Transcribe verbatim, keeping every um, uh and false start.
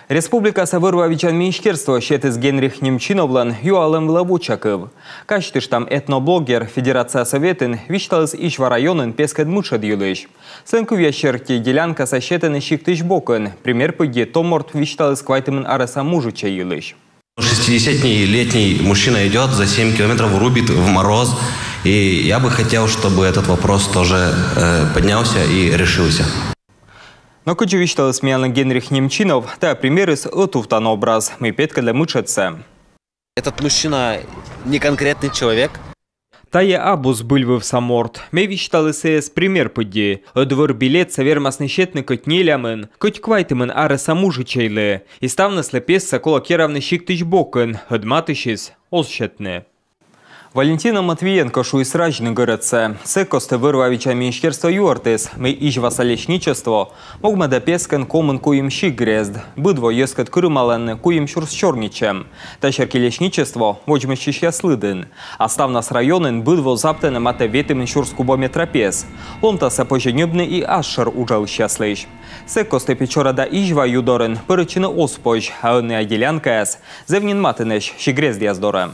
Республикаса вӧр-ва видзан министерство сетіс Генрих Немчиновлӧн юалӧм вылӧ вочакыв. Казьтыштам, этноблогер Федерация Советын висьталіс Изьва районын пескӧд мытшӧд йылысь. Сылӧн кывъяс серти, делянкасӧ сетӧны сиктысь бокын. Пример пыдди том морт висьталіс квайтымын арӧса мужичӧй йылысь. Шестидесятилетний мужчина идет за семь километров, рубит в мороз. И я бы хотел, чтобы этот вопрос тоже э, поднялся и решился. Но кыдзи висьталіс миянлы Генрих Немчинов, тайӧ примерыс ӧтувтан образ, мый петкӧдлӧ мытшӧдсӧ. Этот мужчина не конкретный человек. Тайӧ абу збыльвывса морт. Ме висьталі сійӧс пример пыдди. Ӧд вӧр билетсӧ вермасны сетны кӧть нелямын, кӧть квайтымын арӧса мужичӧйлы. И ставныслы пессӧ колӧ керавны сиктысь бокын, ӧд матысьыс оз сетны. Валентина Матвиенко шуис разьны гӧрӧдсӧ. Сэк кості вӧр-ва видзан министерство юӧртіс, мый Изьваса лесничество могмӧдӧ пескӧн комын куим сикт-грезд. Быд во йӧзкӧд кырымалӧны куим сюрс сёрнитчӧм. Та серти лесничество водзмӧстчысьяс лыдын. А ставнас районын быд во заптӧны матӧ ветымын сюрс кубометра пес. Ломтасӧ позьӧ ньӧбны и асшӧр уджалысьяслысь. Сэк кості Печора да Изьва ю дорын пӧрӧдчыны оз позь, а ӧнія делянкаяс зэв нин матынӧсь сикт-грездъяс дорӧ.